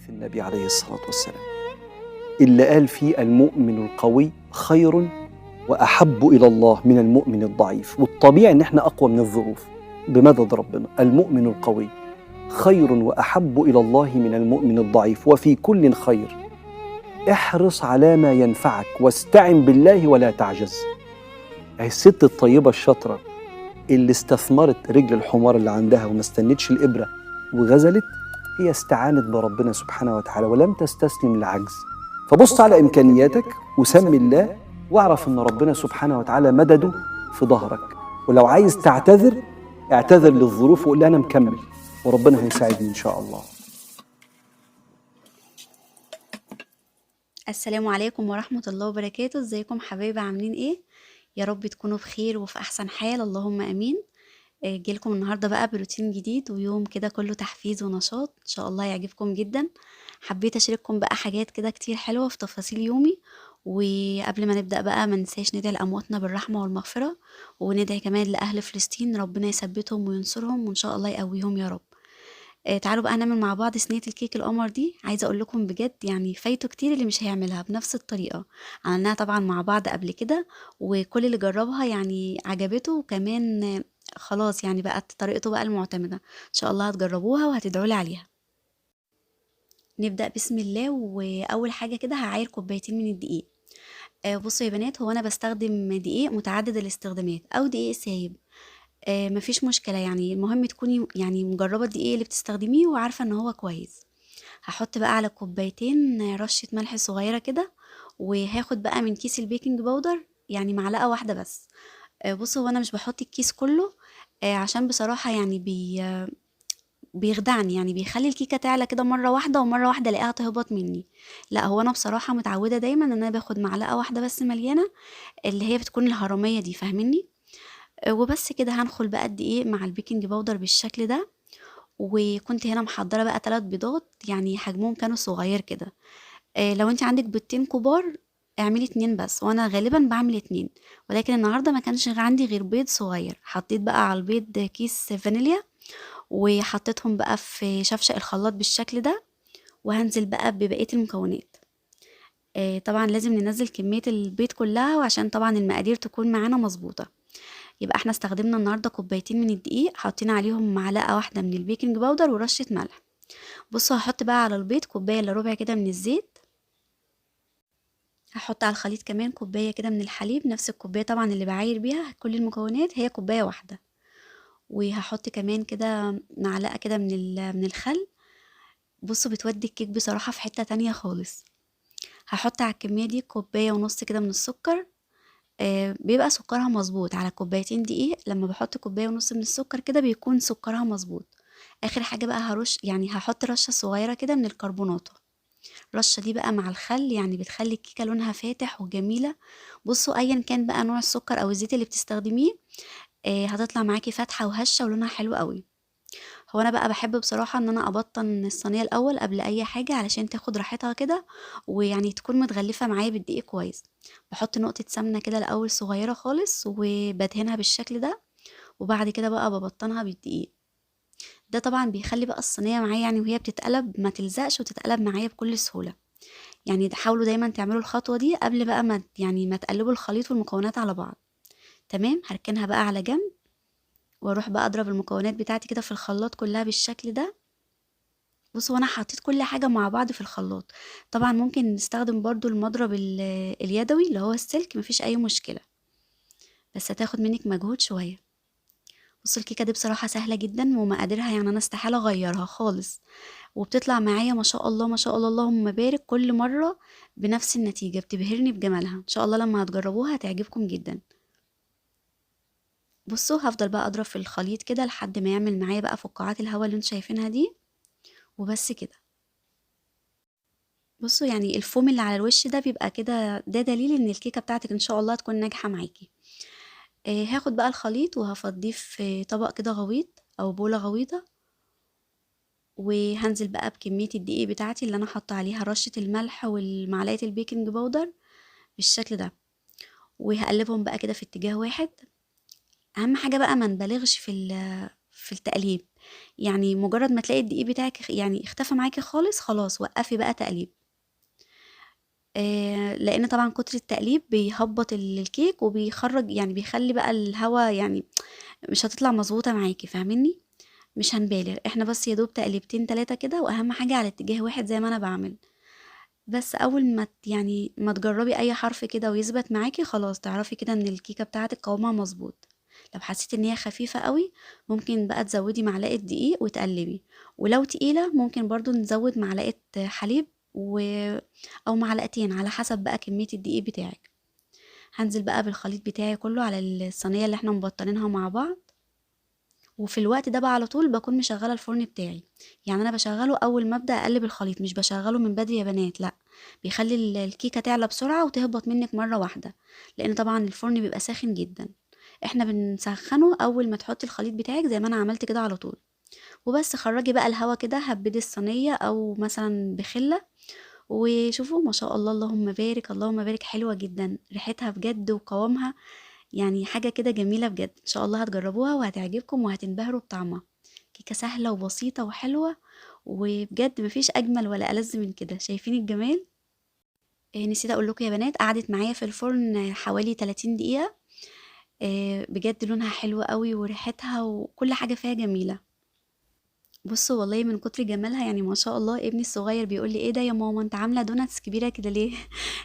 حديث النبي عليه الصلاة والسلام اللي قال فيه المؤمن القوي خير وأحب إلى الله من المؤمن الضعيف. والطبيعي إن إحنا أقوى من الظروف بمدد ربنا. المؤمن القوي خير وأحب إلى الله من المؤمن الضعيف، وفي كل خير. احرص على ما ينفعك واستعن بالله ولا تعجز. الست الطيبة الشاطرة اللي استثمرت رجل الحمار اللي عندها وما استنتش الإبرة وغزلت، هي استعانت بربنا سبحانه وتعالى ولم تستسلم للعجز. فبص على إمكانياتك وسمي الله، واعرف إن ربنا سبحانه وتعالى مدده في ظهرك. ولو عايز تعتذر اعتذر للظروف وقول أنا مكمل وربنا هيساعدني إن شاء الله. السلام عليكم ورحمة الله وبركاته. ازيكم حبايبي، عاملين ايه؟ يا رب تكونوا بخير وفي احسن حال، اللهم امين. جيلكم النهارده بقى بروتين جديد ويوم كده كله تحفيز ونشاط، ان شاء الله يعجبكم جدا. حبيت اشارككم بقى حاجات كده كتير حلوة في تفاصيل يومي. وقبل ما نبدا بقى ما ننساش ندعي لامواتنا بالرحمة والمغفرة، وندعي كمان لاهل فلسطين ربنا يثبتهم وينصرهم وان شاء الله يقويهم يا رب. تعالوا بقى نعمل مع بعض صينية الكيك القمر دي. عايزه اقول لكم بجد يعني فايته كتير اللي مش هيعملها بنفس الطريقة. عملناها طبعا مع بعض قبل كده وكل اللي جربها يعني عجبته، وكمان خلاص يعني بقت طريقته بقى المعتمدة. ان شاء الله هتجربوها وهتدعوا لي عليها. نبدا بسم الله. واول حاجة كده هعاير كوبايتين من الدقيق. بصوا يا بنات، هو انا بستخدم دقيق متعدد الاستخدامات او دقيق سايب، مفيش مشكلة، يعني المهم تكوني يعني مجربه الدقيق اللي بتستخدميه وعارفه ان هو كويس. هحط بقى على كوبايتين رشه ملح صغيرة كده، وهاخد بقى من كيس ال baking powder يعني معلقه واحدة بس. بصوا هو انا مش بحط الكيس كله، عشان بصراحة يعني بيخدعني، يعني بيخلي الكيكه تعلى كده مرة واحدة ومرة واحدة الاقيها تهبط مني. لا هو انا بصراحة متعوده دايما ان انا باخد معلقه واحدة بس مليانة، اللي هي بتكون الهرميه دي، فاهميني؟ وبس كده. هنخل بقى الدقيق مع ال baking powder بالشكل ده. وكنت هنا محضرة بقى 3 بيضات، يعني حجمهم كانوا صغير كده. لو انت عندك بيضتين كبار اعملي 2 بس، وانا غالبا بعمل 2، ولكن النهارده ما كانش عندي غير بيض صغير. حطيت بقى على البيض كيس فانيليا وحطيتهم بقى في شفشق الخلاط بالشكل ده، وهنزل بقى ببقية المكونات. طبعا لازم ننزل كمية البيض كلها، وعشان طبعا المقادير تكون معانا مظبوطة. يبقى احنا استخدمنا النهارده كوبايتين من الدقيق، حاطين عليهم معلقه واحدة من ال baking powder ورشه ملح. بصوا هحط بقى على البيض كوباية الا ربع كده من الزيت. هحط على الخليط كمان كوباية كده من الحليب، نفس الكوباية طبعا اللي بعاير بيها كل المكونات، هي كوباية واحدة. وهحط كمان كده معلقه كده من الخل. بصوا بتودي الكيك بصراحة في حتة تانية خالص. هحط على الكمية دي كوباية ونص كده من السكر، بيبقى سكرها مظبوط على كوبايتين دقيق. لما بحط كوباية ونص من السكر كده بيكون سكرها مظبوط. اخر حاجة بقى هرش، يعني هحط رشه صغيرة كده من الكربوناته. الرشه دي بقى مع الخل يعني بتخلي الكيكه لونها فاتح وجميلة. بصوا ايا كان بقى نوع السكر او الزيت اللي بتستخدميه، هتطلع معاكي فاتحة وهشه ولونها حلو قوي. هو انا بقى بحب بصراحة ان انا ابطن الصينية الاول قبل اي حاجة علشان تاخد راحتها كده، ويعني تكون متغلفه معايا بالدقيق كويس. بحط نقطة سمنه كده الاول صغيرة خالص وبدهنها بالشكل ده، وبعد كده بقى ببطنها بالدقيق. ده طبعا بيخلي بقى الصينية معايا يعني وهي بتتقلب ما تلزقش وتتقلب معايا بكل سهولة. يعني حاولوا دايما تعملوا الخطوة دي قبل بقى ما يعني ما تقلبوا الخليط والمكونات على بعض. تمام، هركنها بقى على جنب واروح بقى اضرب المكونات بتاعتي كده في الخلاط كلها بالشكل ده. بصوا انا حطيت كل حاجة مع بعض في الخلاط. طبعا ممكن نستخدم برضو المضرب اليدوي اللي هو السلك، مفيش اي مشكلة، بس هتاخد منك مجهود شوية. بصوا الكيكه دي بصراحة سهلة جدا ومقاديرها يعني انا استحالة اغيرها خالص، وبتطلع معايا ما شاء الله ما شاء الله اللهم بارك كل مرة بنفس النتيجة، بتبهرني بجمالها. ان شاء الله لما هتجربوها هتعجبكم جدا. بصوا هفضل بقى اضرب في الخليط كده لحد ما يعمل معايا بقى فقاعات الهواء اللي انتوا شايفينها دي، وبس كده. بصوا يعني الفوم اللي على الوش ده بيبقى كده، ده دليل ان الكيكه بتاعتك ان شاء الله تكون ناجحة معاكي. هاخد بقى الخليط وهفضيه في طبق كده غويط او بوله غويطه، وهنزل بقى بكمية الدقيق بتاعتي اللي انا حاطه عليها رشه الملح والمعلقه ال baking powder بالشكل ده، وهقلبهم بقى كده في اتجاه واحد. اهم حاجة بقى ما نبالغش في التقليب، يعني مجرد ما تلاقي الدقيق بتاعك يعني اختفى معاكي خالص، خلاص وقفي بقى تقليب، لان طبعا كتر التقليب بيهبط الكيك وبيخرج، يعني بيخلي بقى الهواء يعني مش هتطلع مظبوطة معاكي، فاهميني؟ مش هنبالغ احنا، بس يا دوب تقليبتين تلاتة كده، واهم حاجة على اتجاه واحد زي ما انا بعمل. بس اول ما يعني ما تجربي اي حرف كده ويثبت معاكي، خلاص تعرفي كده ان الكيكه بتاعتك قوامها مظبوط. لو حسيتي ان هي خفيفة قوي ممكن بقى تزودي معلقه دقيق وتقلبي، ولو تقيلة ممكن برضو نزود معلقه حليب او معلقتين على حسب بقى كمية الدقيق بتاعك. هنزل بقى بالخليط بتاعي كله على الصينية اللي احنا مبطنينها مع بعض. وفي الوقت ده بقى على طول بكون مشغله الفرن بتاعي، يعني انا بشغله اول ما ابدا اقلب الخليط، مش بشغله من بدري يا بنات، لا، بيخلي الكيكه تعلى بسرعة وتهبط منك مرة واحدة، لان طبعا الفرن بيبقى ساخن جدا. احنا بنسخنه اول ما تحطي الخليط بتاعك زي ما انا عملت كده على طول. وبس خرجي بقى الهوا كده، هبدي الصينية او مثلا بخله، وشوفوا ما شاء الله، اللهم بارك اللهم بارك، حلوة جدا ريحتها بجد وقوامها، يعني حاجة كده جميلة بجد. إن شاء الله هتجربوها وهتعجبكم وهتنبهروا بطعمها. كيكة سهلة وبسيطة وحلوة، وبجد مفيش أجمل ولا ألذ من كده. شايفين الجمال؟ نسيت أقول لكم يا بنات، قعدت معايا في الفرن حوالي 30 دقيقة. بجد لونها حلو قوي وريحتها وكل حاجة فيها جميلة. بصوا والله من كتر جمالها يعني ما شاء الله، ابني الصغير بيقول لي ايه ده يا ماما، انت عامله donuts كبيرة كده ليه؟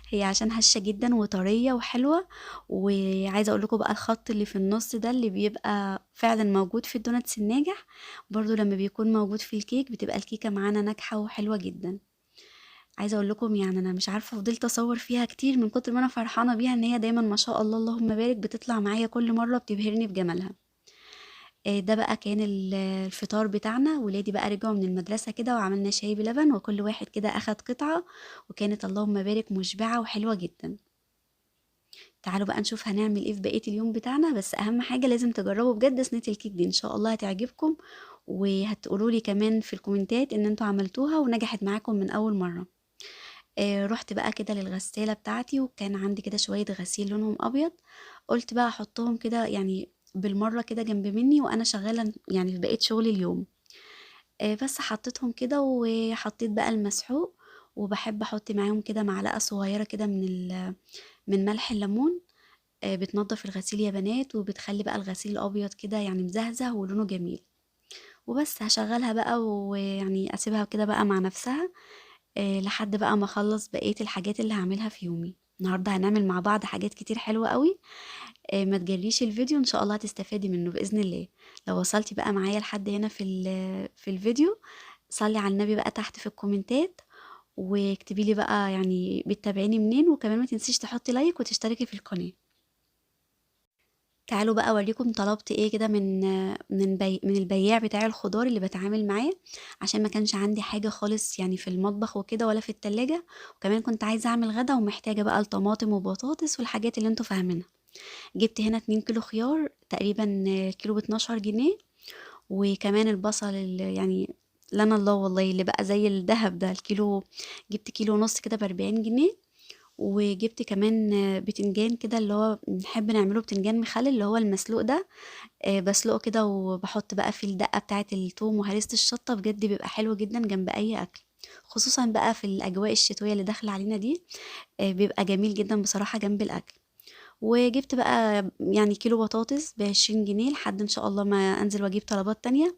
هي عشان هشه جدا وطريه وحلوه. وعايزه اقول لكم بقى الخط اللي في النص ده اللي بيبقى فعلا موجود في ال donuts الناجح، برضو لما بيكون موجود في الكيك بتبقى الكيكه معانا ناجحة وحلوه جدا. عايزه اقول لكم يعني انا مش عارفه فضلت اصور فيها كتير من كتر ما انا فرحانة بيها، ان هي دايما ما شاء الله اللهم بارك بتطلع معايا كل مرة، بتبهرني بجمالها. ده بقى كان الفطار بتاعنا. ولادي بقى رجعوا من المدرسة كده وعملنا شاي بلبن، وكل واحد كده أخد قطعة، وكانت اللهم بارك مشبعة وحلوة جدا. تعالوا بقى نشوف هنعمل ايه في بقية اليوم بتاعنا. بس أهم حاجة لازم تجربوا بجد صينية الكيك دي، إن شاء الله هتعجبكم، وهتقولوا لي كمان في الكومنتات إن انتوا عملتوها ونجحت معاكم من أول مرة. رحت بقى كده للغسالة بتاعتي، وكان عندي كده شوية غسيل لونهم أبيض، قلت بقى أحطهم كده يعني بالمرة كده جنب مني وأنا شغالة يعني في بقية شغلي اليوم. بس حطيتهم كده، وحطيت بقى المسحوق، وبحب أحط معاهم كده معلقة صغيرة كده من ملح الليمون. بتنظف الغسيل يا بنات، وبتخلي بقى الغسيل الأبيض كده يعني مزهزه ولونه جميل. وبس هشغلها بقى ويعني أسيبها كده بقى مع نفسها، لحد بقى ما أخلص بقية الحاجات اللي هعملها في يومي. النهاردة هنعمل مع بعض حاجات كتير حلوة قوي، ما تجريش الفيديو، ان شاء الله هتستفادي منه باذن الله. لو وصلتي بقى معايا لحد هنا في الفيديو، صلي على النبي بقى تحت في الكومنتات، واكتبي لي بقى يعني بتتابعيني منين، وكمان ما تنسيش تحطي like وتشتركي في القناة. تعالوا بقى اوريكم طلبت ايه كده من البياع بتاع الخضار اللي بتعامل معاه، عشان ما كانش عندي حاجة خالص يعني في المطبخ وكده ولا في التلاجة، وكمان كنت عايزة اعمل غدا ومحتاجة بقى الطماطم وبطاطس والحاجات اللي انتوا فاهمينها. جبت هنا 2 كيلو خيار، تقريبا كيلو ب12 جنيه، وكمان البصل اللي يعني لنا الله والله اللي بقى زي الذهب ده، الكيلو جبت كيلو ونص كده ب40 جنيه. وجبت كمان بتنجان كده اللي هو بنحب نعمله بتنجان مخلل اللي هو المسلوق ده، بسلقه كده وبحط بقى فيه الدقة بتاعة التوم وهرسة الشطة، بجد بيبقى حلو جدا جنب أي أكل، خصوصا بقى في الأجواء الشتوية اللي داخلة علينا دي، بيبقى جميل جدا بصراحة جنب الأكل. وجبت بقى يعني كيلو بطاطس ب20 جنيه لحد إن شاء الله ما أنزل وأجيب طلبات تانية،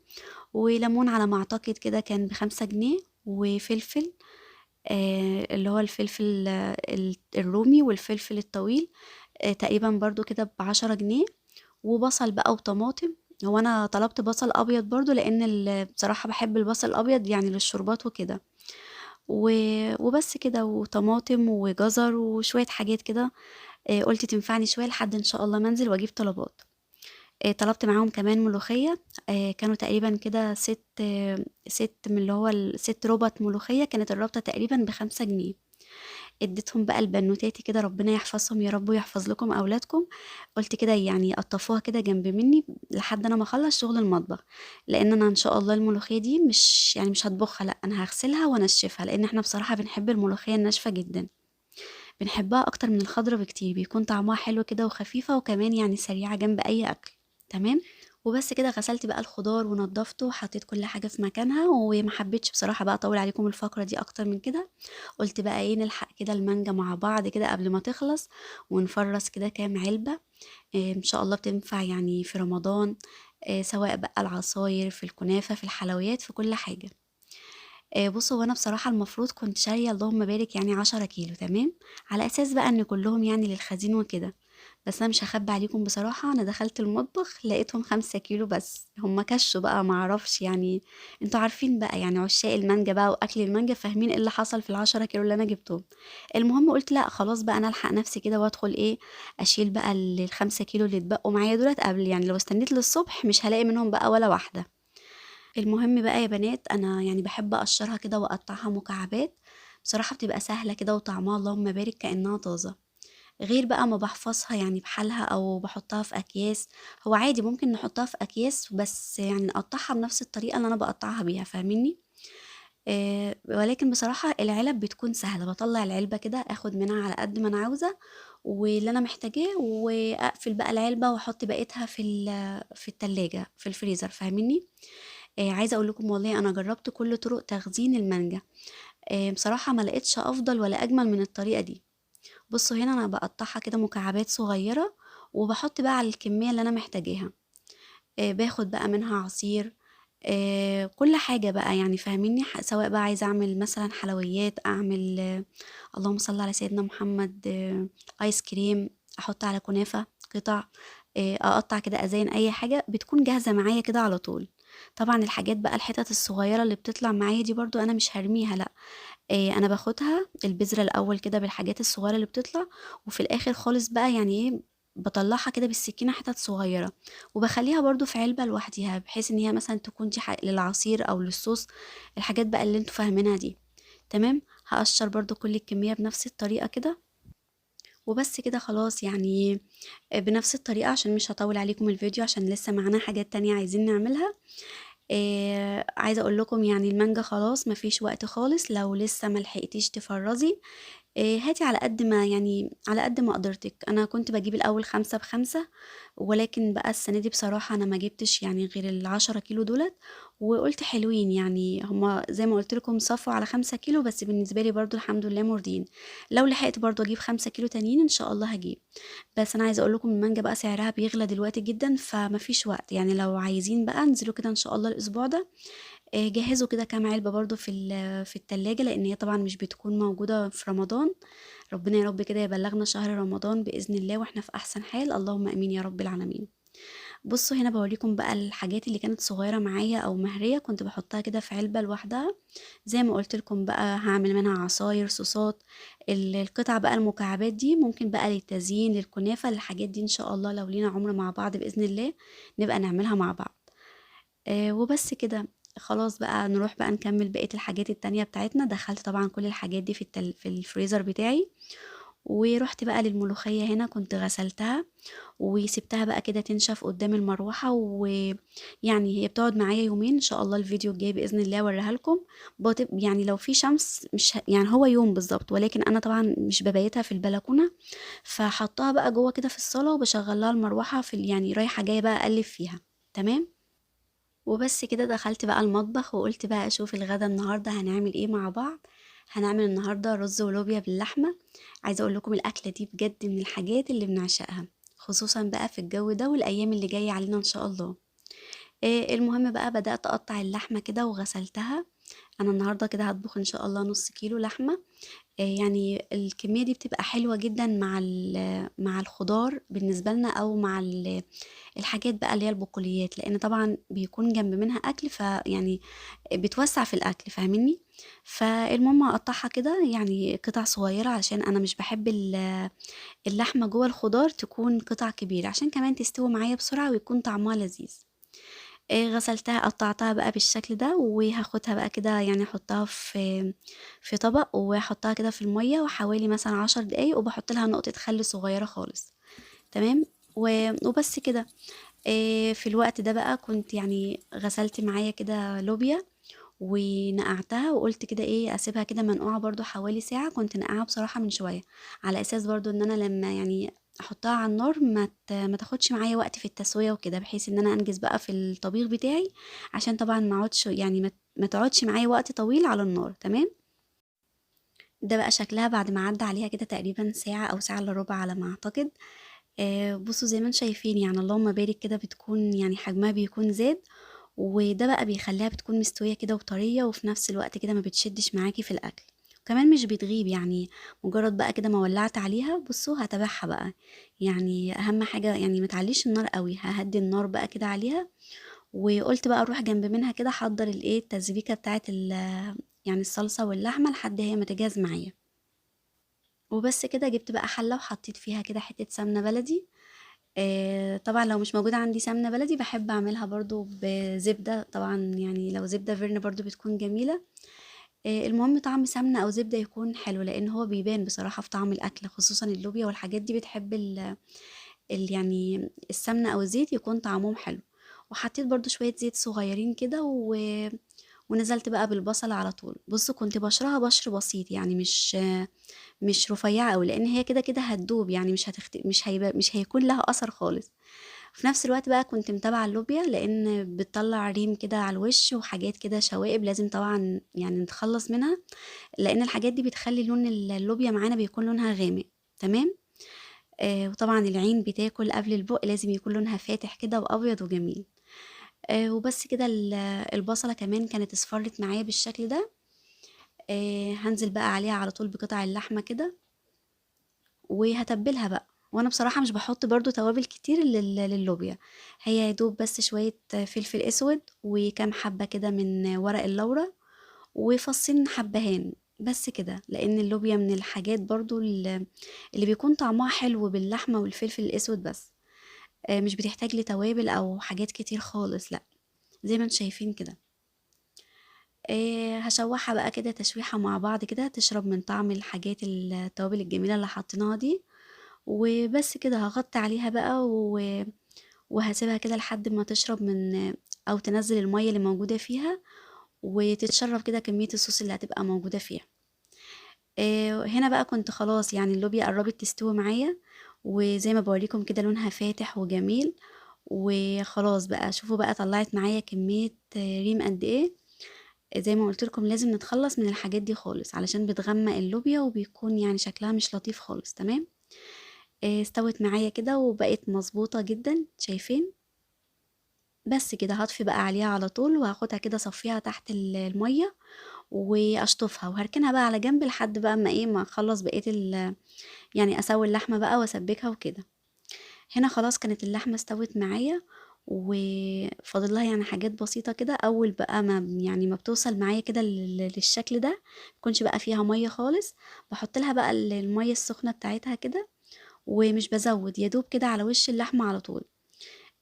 وليمون على ما أعتقد كده كان ب5 جنيه، وفلفل، اللي هو الفلفل، الرومي والفلفل الطويل، تقريبا برضو كده ب10 جنيه، وبصل بقى وطماطم. هو أنا طلبت بصل أبيض برضو لأن بصراحة بحب البصل الأبيض يعني للشربات وكده، وبس كده، وطماطم وجزر وشوية حاجات كده، قلت تنفعني شوية لحد إن شاء الله ما أنزل وأجيب طلبات. طلبت معاهم كمان ملوخية، كانوا تقريبا كده ست من اللي هو 6 ربط ملوخية، كانت الربطة تقريبا ب5 جنيه. اديتهم بقى البنوتاتي كده، ربنا يحفظهم يا رب ويحفظ لكم أولادكم. قلت كده يعني قطفوها كده جنب مني لحد أنا ما أخلص شغل المطبخ، لأن أنا إن شاء الله الملوخية دي مش هطبخها، لأ أنا هغسلها وأنشفها، لأن إحنا بصراحة بنحب الملوخية الناشفة جدا، بنحبها أكتر من الخضرة بكتير، بيكون طعمها حلو كده وخفيفة، وكمان يعني سريعة جنب أي أكل. تمام. وبس كده غسلت بقى الخضار ونضفته وحطيت كل حاجة في مكانها، وما حبيتش بصراحة بقى اطول عليكم الفقرة دي اكتر من كده. قلت بقى ايه، نلحق كده المانجا مع بعض كده قبل ما تخلص، ونفرز كده كام علبة. ان شاء الله بتنفع يعني في رمضان، سواء بقى العصاير، في الكنافة، في الحلويات، في كل حاجة. بصوا هو انا بصراحة المفروض كنت شارية اللهم بارك يعني 10 كيلو، تمام، على اساس بقى ان كلهم يعني للخزين وكده. بس انا مش هخبي عليكم بصراحة، انا دخلت المطبخ لقيتهم 5 كيلو بس، هم كشوا بقى معرفش، يعني انتوا عارفين بقى يعني عشاق المانجا بقى واكل المانجا فاهمين ايه اللي حصل في ال10 كيلو اللي انا جبتهم. المهم قلت لا خلاص بقى انا الحق نفسي كده وادخل ايه، اشيل بقى ال5 كيلو اللي اتبقوا معايا دولت قبل، يعني لو استنيت للصبح مش هلاقي منهم بقى ولا واحدة. المهم بقى يا بنات، انا يعني بحب اقشرها كده واقطعها مكعبات، بصراحة بتبقى سهلة كده وطعمها اللهم بارك كأنها طازة، غير بقى ما بحفظها يعني بحالها او بحطها في اكياس. هو عادي ممكن نحطها في اكياس، بس يعني نقطعها بنفس الطريقة اللي انا بقطعها بيها، فاهميني؟ ولكن بصراحة العلب بتكون سهلة، بطلع العلبة كده اخد منها على قد ما انا عاوزة واللي انا محتاجاه، واقفل بقى العلبة واحط بقيتها في التلاجة في الفريزر، فاهميني؟ عايزة اقول لكم والله انا جربت كل طرق تخزين المانجا، بصراحة ما لقيتش افضل ولا اجمل من الطريقة دي. بصوا هنا انا بقطعها كده مكعبات صغيرة، وبحط بقى على الكمية اللي انا محتاجاها، باخد بقى منها عصير، كل حاجة بقى يعني فاهميني، سواء بقى عايزة اعمل مثلا حلويات، اعمل، اللهم صل على سيدنا محمد، ايس كريم، احط على كنافة قطع، اقطع كده ازين اي حاجة، بتكون جاهزة معايا كده على طول. طبعا الحاجات بقى الحتت الصغيرة اللي بتطلع معايا دي برضو انا مش هرميها، لا، انا باخدها البذرة الاول كده بالحاجات الصغيرة اللي بتطلع، وفي الاخر خالص بقى يعني ايه بطلعها كده بالسكينة حتت صغيرة، وبخليها برضو في علبة لوحديها، بحيث ان هي مثلا تكون دي للعصير او للصوص، الحاجات بقى اللي انتوا فاهمينها دي، تمام. هقشر برضو كل الكمية بنفس الطريقة كده، وبس كده خلاص يعني بنفس الطريقة، عشان مش هطول عليكم الفيديو عشان لسه معانا حاجات تانية عايزين نعملها. عايزة اقول لكم يعني المانجا خلاص مفيش وقت خالص، لو لسه ما لحقتيش تفرزي، هاتي على قد ما يعني على قد ما قدرتك. انا كنت بجيب الاول 5 ب5، ولكن بقى السنة دي بصراحة انا ما جبتش يعني غير ال10 كيلو دولت، وقلت حلوين يعني هما زي ما قلت لكم صفوا على 5 كيلو، بس بالنسبة لي برضو الحمد لله مرضيين. لو لحقت برضو اجيب 5 كيلو تانيين ان شاء الله هجيب. بس انا عايزة اقول لكم المانجا بقى سعرها بيغلى دلوقتي جدا، فمفيش وقت يعني، لو عايزين بقى انزلوا كده ان شاء الله الاسبوع ده، جهزوا كده كام علبة برضو في التلاجة، لان هي طبعا مش بتكون موجودة في رمضان. ربنا يا رب كده يبلغنا شهر رمضان بإذن الله واحنا في احسن حال، اللهم امين يا رب العالمين. بصوا هنا بوريكم بقى الحاجات اللي كانت صغيرة معايا او مهرية، كنت بحطها كده في علبة لوحدها زي ما قلت لكم بقى، هعمل منها عصاير، صوصات، القطع بقى المكعبات دي ممكن بقى للتزيين، للكنافة، للحاجات دي ان شاء الله لو لينا عمر مع بعض بإذن الله نبقى نعملها مع بعض. وبس كده خلاص بقى نروح بقى نكمل بقية الحاجات التانية بتاعتنا. دخلت طبعا كل الحاجات دي في الفريزر بتاعي، ورحت بقى للملوخية. هنا كنت غسلتها وسبتها بقى كده تنشف قدام المروحة، ويعني هي بتقعد معايا يومين ان شاء الله. الفيديو الجاي بإذن الله اوريها لكم. يعني لو في شمس مش يعني هو يوم بالظبط، ولكن انا طبعا مش ببيتها في البلكونة، فحطها بقى جوه كده في الصالة وبشغل لها المروحة في يعني رايحة جاية بقى اقلب فيها، تمام. وبس كده دخلت بقى المطبخ وقلت بقى اشوف الغدا النهارده هنعمل ايه مع بعض. هنعمل النهارده رز ولوبيا باللحمه. عايزه اقول لكم الاكله دي بجد من الحاجات اللي بنعشقها، خصوصا بقى في الجو ده والايام اللي جايه علينا ان شاء الله. المهم بقى بدات اقطع اللحمه كده وغسلتها. انا النهارده كده هطبخ ان شاء الله نص كيلو لحمه. يعني الكميه دي بتبقى حلوه جدا مع الخضار بالنسبه لنا، او مع الحاجات بقى اللي هي البقوليات، لان طبعا بيكون جنب منها اكل، فيعني بتوسع في الاكل، فاهميني؟ فالمهم اقطعها كده يعني قطع صغيره، عشان انا مش بحب اللحمه جوه الخضار تكون قطع كبيره، عشان كمان تستوي معايا بسرعه ويكون طعمها لذيذ. غسلتها قطعتها بقى بالشكل ده، وهاخدها بقى كده يعني احطها في طبق، واحطها كده في الميه وحوالي مثلا 10 دقايق، وبحط لها نقطه خل صغيره خالص، تمام. وبس كده. في الوقت ده بقى كنت يعني غسلت معايا كده لوبيا ونقعتها، وقلت كده ايه اسيبها كده منقوعه برضو حوالي ساعه. كنت نقعها بصراحه من شويه، على اساس برضو ان انا لما يعني احطها على النار ما تاخدش معايا وقت في التسوية وكده، بحيث ان انا انجز بقى في الطبيخ بتاعي، عشان طبعا ما اقعدش يعني ما تقعدش معايا وقت طويل على النار. تمام. ده بقى شكلها بعد ما عدى عليها كده تقريبا ساعة او ساعة الا ربع على ما اعتقد. بصوا زي ما انتم شايفين يعني اللهم بارك كده، بتكون يعني حجمها بيكون زاد، وده بقى بيخليها بتكون مستوية كده وطرية، وفي نفس الوقت كده ما بتشدش معاكي في الأكل، وكمان مش بتغيب. يعني مجرد بقى كده ما ولعت عليها بصوا هتابعها بقى، يعني أهم حاجة يعني ما تعليش النار قوي، ههدي النار بقى كده عليها. وقلت بقى اروح جنب منها كده احضر التسبيكة بتاعت يعني الصلصة واللحمة لحد هي ما تجهز معايا. وبس كده جبت بقى حلة وحطيت فيها كده حتة سمنة بلدي. طبعا لو مش موجودة عندي سمنة بلدي بحب اعملها برضو بزبدة، طبعا يعني لو زبدة فيرن برضو بتكون جميلة. المهم طعم سمنة او زبدة يكون حلو، لان هو بيبان بصراحة في طعم الاكل، خصوصا اللوبيا والحاجات دي بتحب السمنة او الزيت يكون طعمهم حلو. وحطيت برضو شوية زيت صغيرين كده ونزلت بقى بالبصل على طول. بصوا كنت بشرها بشر بسيط، يعني مش رفيعة قوي، لان هي كده كده هتدوب، يعني مش هيكون لها اثر خالص. في نفس الوقت بقى كنت متابعة اللوبيا، لان بتطلع ريم كده على الوش وحاجات كده شوائب، لازم طبعا يعني نتخلص منها، لان الحاجات دي بتخلي لون اللوبيا معانا بيكون لونها غامق. تمام. وطبعا العين بتاكل قبل البق، لازم يكون لونها فاتح كده وابيض وجميل. وبس كده البصلة كمان كانت اصفرت معايا بالشكل ده. هنزل بقى عليها على طول بقطع اللحمة كده وهتبلها بقى. وانا بصراحة مش بحط برضو توابل كتير لللوبيا، هي يا دوب بس شوية فلفل اسود وكام حبة كده من ورق اللورة وفصين حبهان بس كده، لان اللوبيا من الحاجات برضو اللي بيكون طعمها حلو باللحمة والفلفل الاسود بس، مش بتحتاج لتوابل او حاجات كتير خالص، لا زي ما انتم شايفين كده. هشوحها بقى كده تشويحة مع بعض كده، تشرب من طعم الحاجات التوابل الجميلة اللي حطيناها دي. وبس كده هغطي عليها بقى وهسيبها كده لحد ما تشرب من او تنزل المية اللي موجودة فيها، وتتشرب كده كمية الصوص اللي هتبقى موجودة فيها. هنا بقى كنت خلاص يعني اللوبيا قربت تستوي معايا، وزي ما بوريكم كده لونها فاتح وجميل. وخلاص بقى شوفوا بقى طلعت معايا كمية ريم قد ايه. زي ما قلت لكم لازم نتخلص من الحاجات دي خالص علشان بتغمق اللوبيا وبيكون يعني شكلها مش لطيف خالص. تمام. استوت معايا كده وبقت مظبوطة جدا، شايفين؟ بس كده هطفي بقى عليها على طول، وهاخدها كده اصفيها تحت المية واشطفها، وهركنها بقى على جنب لحد بقى ما ايه ما اخلص بقية يعني اسوي اللحمة بقى واسبكها وكده. هنا خلاص كانت اللحمة استوت معايا وفاضل لها يعني حاجات بسيطة كده. اول بقى ما يعني ما بتوصل معايا كده للشكل ده، ميكونش بقى فيها مية خالص، بحط لها بقى المية السخنة بتاعتها كده، ومش بزود، يا دوب كده على وش اللحمة على طول.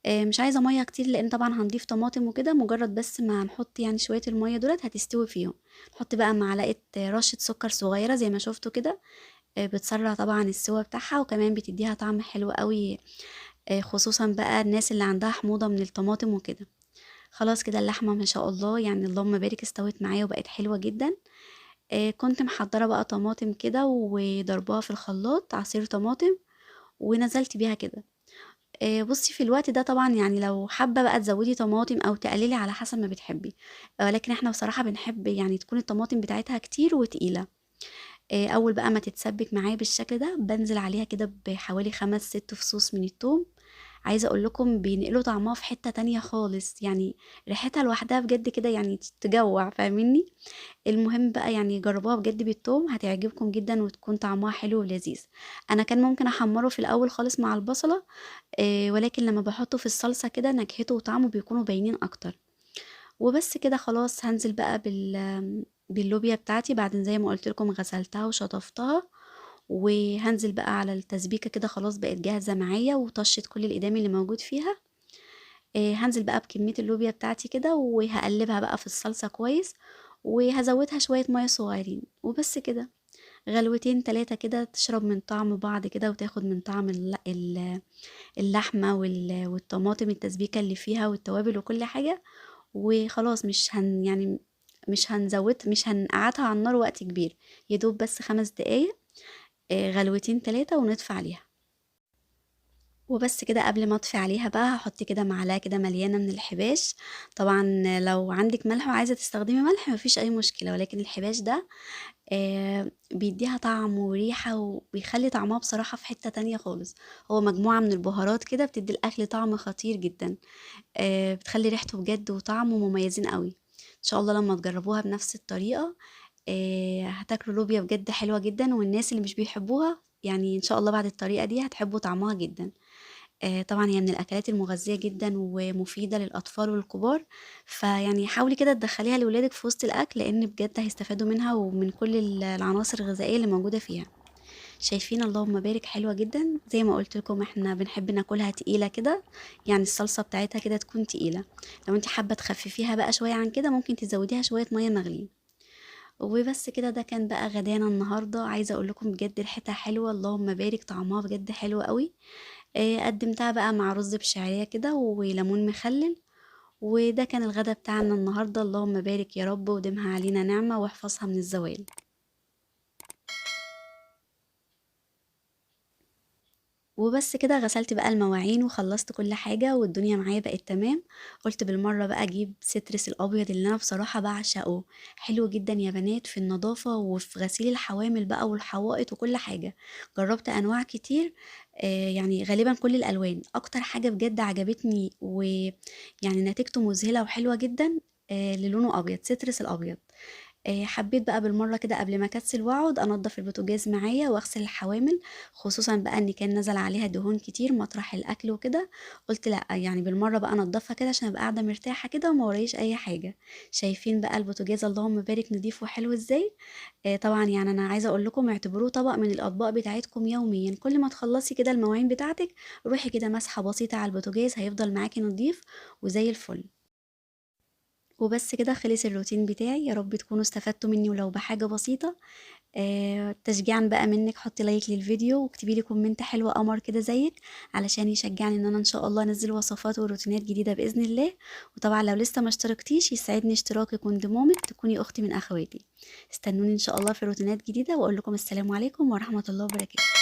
مش عايزة مية كتير لان طبعا هنضيف طماطم وكده، مجرد بس ما هنحط يعني شوية المية دولت هتستوي فيهم. نحط بقى معلقة رشة سكر صغيرة زي ما شفتوا كده، بتسرع طبعا السوا بتاعها، وكمان بتديها طعم حلو قوي، خصوصا بقى الناس اللي عندها حموضة من الطماطم وكده. خلاص كده اللحمة ما شاء الله يعني اللهم بارك استوت معايا وبقت حلوة جدا. كنت محضرة بقى طماطم كده وضرباها في الخلاط عصير طماطم ونزلت بيها كده. بصي في الوقت ده طبعا يعني لو حابة بقى تزودي طماطم او تقللي على حسب ما بتحبي، لكن احنا بصراحة بنحب يعني تكون الطماطم بتاعتها كتير وتقيلة. اول بقى ما تتسبك معايا بالشكل ده بنزل عليها كده بحوالي 5-6 فصوص من التوم. عايزة اقول لكم بينقلوا طعمها في حتة تانية خالص، يعني ريحتها لوحدها بجد كده يعني تجوع، فاهميني؟ المهم بقى يعني جربوها بجد بالتوم هتعجبكم جدا وتكون طعمها حلو ولذيذ. انا كان ممكن احمره في الاول خالص مع البصلة، ولكن لما بحطه في الصلصة كده نكهته وطعمه بيكونوا باينين اكتر. وبس كده خلاص هنزل بقى باللوبيا بتاعتي بعد زي ما قلت لكم غسلتها وشطفتها، وهنزل بقى على التسبيكة كده خلاص بقت جاهزة معايا وطشت كل الإدام اللي موجود فيها. هنزل بقى بكمية اللوبيا بتاعتي كده وهقلبها بقى في الصلصة كويس، وهزودها شوية مية صغيرين وبس كده. غلوتين 3 كده تشرب من طعم بعض كده وتاخد من طعم اللحمة والطماطم التسبيكة اللي فيها والتوابل وكل حاجة. وخلاص مش هن يعني مش هنزود، مش هنقعدها على النار وقت كبير، يا دوب بس 5 دقايق، غلوتين 3 ونطفي عليها. وبس كده قبل ما اطفي عليها بقى هحط كده معلقه كده مليانة من الحباش. طبعا لو عندك ملح وعايزه تستخدمي ملح مفيش اي مشكلة، ولكن الحباش ده بيديها طعم وريحه وبيخلي طعمها بصراحة في حتة تانية خالص. هو مجموعة من البهارات كده بتدي الاكل طعم خطير جدا، بتخلي ريحته بجد وطعمه مميزين قوي. ان شاء الله لما تجربوها بنفس الطريقة هتاكلوا لوبيا بجد حلوة جدا، والناس اللي مش بيحبوها يعني ان شاء الله بعد الطريقة دي هتحبوا طعمها جدا. طبعا هي من الاكلات المغذية جدا ومفيدة للاطفال والكبار، فيعني حاولي كده تدخليها لولادك في وسط الاكل، لان بجد هيستفادوا منها ومن كل العناصر الغذائية اللي موجودة فيها. شايفين اللهم بارك حلوة جدا. زي ما قلت لكم احنا بنحب ناكلها تقيلة كده، يعني الصلصه بتاعتها كده تكون تقيلة. لو انت حابة تخففيها بقى شوية عن كده ممكن تزوديها شوية مية مغليه. وبس كده ده كان بقى غدانا النهارده. عايزه اقول لكم بجد ريحتها حلوة اللهم بارك، طعمها بجد حلو قوي. قدمتها بقى مع رز بشعريه كده وليمون مخلل، وده كان الغدا بتاعنا النهارده. اللهم بارك يا رب ودمها علينا نعمه واحفظها من الزوال. وبس كده غسلت بقى المواعين وخلصت كل حاجة والدنيا معايا بقت تمام. قلت بالمرة بقى اجيب سترس الابيض اللي انا بصراحة بعشقه، حلو جدا يا بنات في النظافة وفي غسيل الحوامل بقى والحوائط وكل حاجة. جربت انواع كتير، يعني غالبا كل الالوان. اكتر حاجة بجد عجبتني ويعني نتيجته مذهلة وحلوة جدا، للونه ابيض، سترس الابيض. حبيت بقى بالمرة كده قبل ما اكسل واقعد انضف البوتاجاز معايا واغسل الحوامل، خصوصا بقى ان كان نزل عليها دهون كتير مطرح الاكل وكده. قلت لا يعني بالمرة بقى انضفها كده عشان ابقى قاعدة مرتاحة كده وما ورايش اي حاجة. شايفين بقى البوتاجاز اللهم بارك نضيف وحلو ازاي. طبعا يعني انا عايزه اقول لكم اعتبروه طبق من الاطباق بتاعتكم يوميا، كل ما تخلصي كده المواعين بتاعتك روحي كده مسحه بسيطة على البوتاجاز هيفضل معاكي نضيف وزي الفل. وبس كده خلص الروتين بتاعي. يا رب تكونوا استفدتوا مني ولو بحاجة بسيطة. تشجيعا بقى منك حطي like للفيديو واكتبي لي comment حلوة قمر كده زيك علشان يشجعني ان انا ان شاء الله انزل وصفات وروتينات جديدة باذن الله. وطبعا لو لسه ما اشتركتيش يسعدني اشتراكك وانضمامك، تكوني اختي من اخواتي. استنوني ان شاء الله في روتينات جديدة، واقول لكم السلام عليكم ورحمة الله وبركاته.